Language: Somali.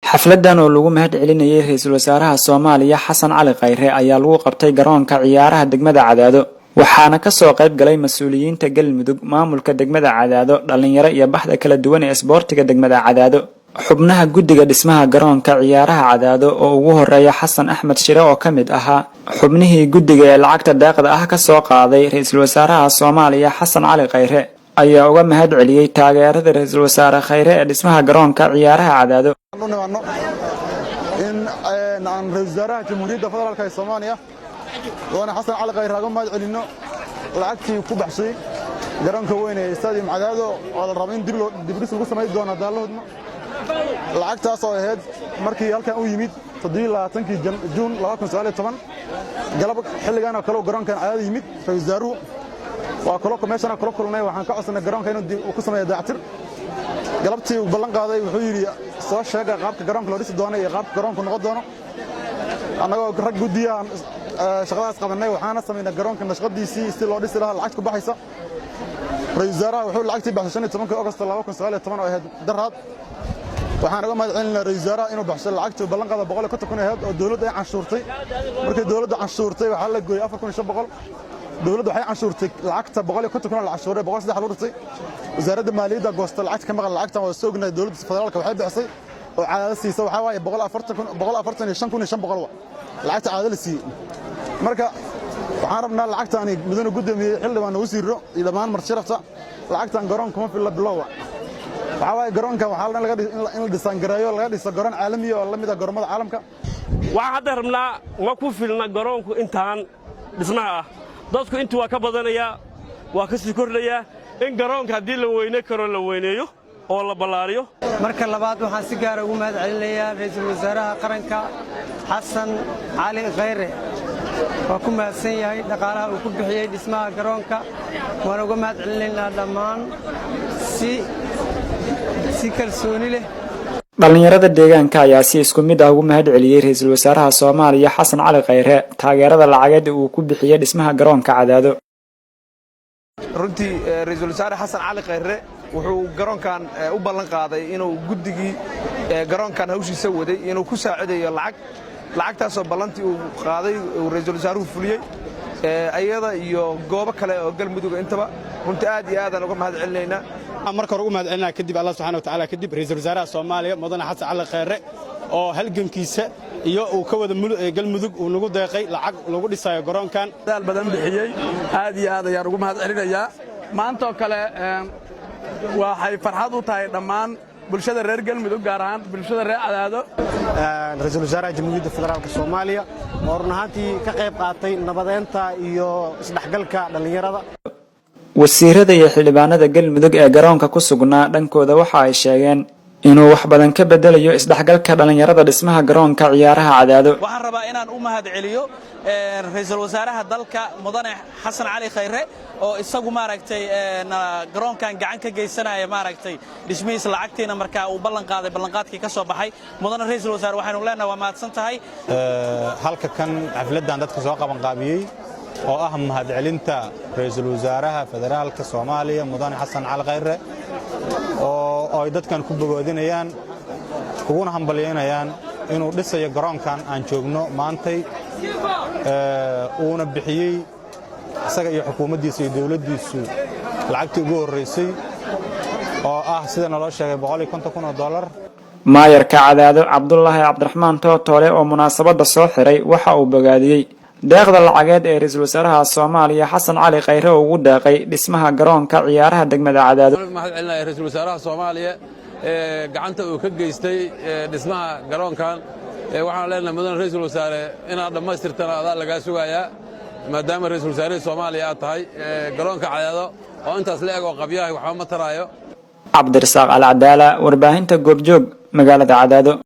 Xafladan oo lagu mahad celinayay ra-iisul wasaaraha Soomaaliya Xasan Cali Khayre ayaa lagu qabtay garoonka ciyaaraha degmada Cadaado, waxaana kasoo qayb galay mas-uuliyiinta Galmudug, maamulka degmada Cadaado, dhalinyaro iyo baxda kala duwan ee isboortiga degmada Cadaado. Xubnaha guddiga dhismaha garoonka ciyaaraha Cadaado oo ugu horeeya Xasan Axmed Shire oo ka mid ahaa xubnihii guddiga ee lacagta deeqda ah kasoo qaaday ra-iisul wasaaraha Soomaaliya Xasan Cali Khayre, ayaa uga mahad celiyey taageerada ra-iisul wasaare Khayre ee dhismaha garoonka ciyaaraha Cadaado. U nimaadno in aan ra-iisul wasaaraha Jamhuuriyadda Federaalka ee Soomaaliya, mudane Xasan Cali Khayre, uga mahad celinno lacagtii ku baxshay garoonka weyn ee Stadium Cadaado oo la rabo in dibdhis lagu samayn doono daalahoodna. Lacagtaas oo ahayd markii halkan u yimid 27-kii Juun 2019 galab xilligan oo kale garoonkan Cadaado yimid ra-iisul wasaaruhu, waa kalo meeshaan kula kulnay. Waxaan ka codsanay garoonka inuu ku sameeyo dayactir. Galabtii uu ballan qaaday, wuxuu yidhi: "Soo sheega qaabka garoonka loo dhisi doono iyo qaabka garoonku noqon doono." Annagoo rag guddiyahan shaqadaas qabannay, waxaana samaynay garoonka nashqadiisii si loo dhisi lahaa, lacagta ku baxaysa. Ra-iisul wasaaraha wuxuu lacagtii baxshay 15-kii Ogosto 2019 oo ahayd daraad. Waxaan uga mahad celinaa ra-iisul wasaaraha inuu baxshay lacagtii ballan qaada, 150,000 ahayd oo dowladda ay canshuurtay. Markii dowladda canshuurtay, waxaa la gooyey 4500. Dowladda waxay canshuurtay lacagta 150,000 la canshuuray, 103 lagu dhirtay. Wasaaradda maaliyadda goosta lacagta ka maqan. Lacagtan waa soo ognahay, dowladda federaalka waxay bixisay oo Cadaado siisa waxaa waaye 145,500 wa lacagta Cadaado la siiyey. Marka waxaan rabnaa lacagtaani, mudane guddoomiye, xildhibaan, wasiirro iyo dhammaan marti sharafta, lacagtan garoon kuma filla bilowa. Waxaa waaye garoonkan waxaa in la dhisaangareeyo, laga dhiso garoon caalamiya oo la mid ah garoomada caalamka. Waxaan hadda rabnaa, ma ku filna garoonku intaan dhismaha ah. Dadku intuu waa ka badanayaa, waa ka sii kordhayaa. In garoonka haddii la weyne karo la weyneeyo oo la ballaariyo. Marka labaad, waxaan si gaara ugu mahad celinayaa ra'iisul wasaaraha qaranka Xasan Cali Khayre. Waa ku mahadsan yahay dhaqaalaha uu ku bixiyey dhismaha garoonka. Waan uga mahad celinaynaa dhammaan si kalsooni leh. Dhallinyarada deegaanka ayaa si isku mid ah ugu mahad celiyey ra-iisul wasaaraha Soomaaliya Xasan Cali Khayre taageerada lacageed uu ku bixiyey dhismaha garoonka Cadaado. Runtii, ra-iisul wasaare Xasan Cali Khayre wuxuu garoonkan u ballan qaaday inuu guddigii garoonkan hawshiisa waday inuu ku saacidayo lacag. Lacagtaasoo ballantii uu qaaday uu ra-iisul wasaaruhu fuliyey, ayada iyo goobo kale oo Galmudug intaba. Runtii aad iyo aadaan uga mahad celinaynaa. Marka hore ugu mahad celinaa kadib Allah subxana wa tacaala, kadib ra'iisul wasaaraha Soomaaliya mudane Xasan Cali Khayre oo halgankiisa iyo uu ka wada Galmudug uu nagu deeqay lacag lagu dhisayo garoonkan. Dadaal badan bixiyey, aad iyo aad ayaan ugu mahad celinayaa. Maantoo kale waxay farxad u tahay dhammaan bulshada reer Galmudug, gaar ahaan bulshada reer Cadaado. Ra-iisul wasaaraha Jamhuuriyadda Federaalka Soomaaliya oo run ahaantii ka qayb qaatay nabadeynta iyo isdhexgalka dhallinyarada. Wasiirada iyo xildhibaanada Galmudug ee garoonka ku sugnaa dhankooda waxa ay sheegeen inuu wax badan ka bedelayo isdhexgalka dhallinyarada dhismaha garoonka ciyaaraha Cadaado. Waxaan rabaa inaan u mahad celiyo ra'iisul wasaaraha dalka mudane Xasan Cali Khayre oo isagu maaragtay garoonkan gacan ka geysanaya, maaragtay, dhismihiisa, lacagtiina markaa uu ballan qaaday, ballanqaadkii ka soo baxay. Mudane ra'iisul wasaare, waxaynu leenahay waa mahadsan tahay. Halka kan xafladdan dadka soo qabanqaabiyey oo ah mahadcelinta ra'iisul wasaaraha federaalka Soomaaliya mudane Xasan Cali Khayre oo ay dadkan ku bogoodinayaan uguna hambalyaynayaan inuu dhisayo garoonkan aan joogno maantay, uuna bixiyey isaga iyo xukuumaddiisa iyo dawladdiisu lacagtii ugu horraysay oo ah, sida naloo sheegay, $150,000. Maayarka Cadaado Cabdulaahi Cabdiraxmaan Tootoole oo munaasabadda soo xiray waxa uu bogaadiyey deeqda lacageed ee ra-iisul wasaaraha Soomaaliya Xasan Cali Khayre ugu deeqay dhismaha garoonka ciyaaraha degmada Cadaado. Mahad celinaya ra-iisul wasaaraha Soomaaliya ee gacanta uu ka geystay dhismaha garoonkan. Waxaan leenahay, mudane ra-iisul wasaare, inaad dhammaystirtana adaa lagaa sugayaa, maadaama ra-iisul wasaarihii Soomaaliya aad tahay. Garoonka Cadaado oo intaas la eg oo qabyahay waxba ma taraayo. Cabdirasaaq Alcadaala, warbaahinta Goobjoog, magaalada Cadaado.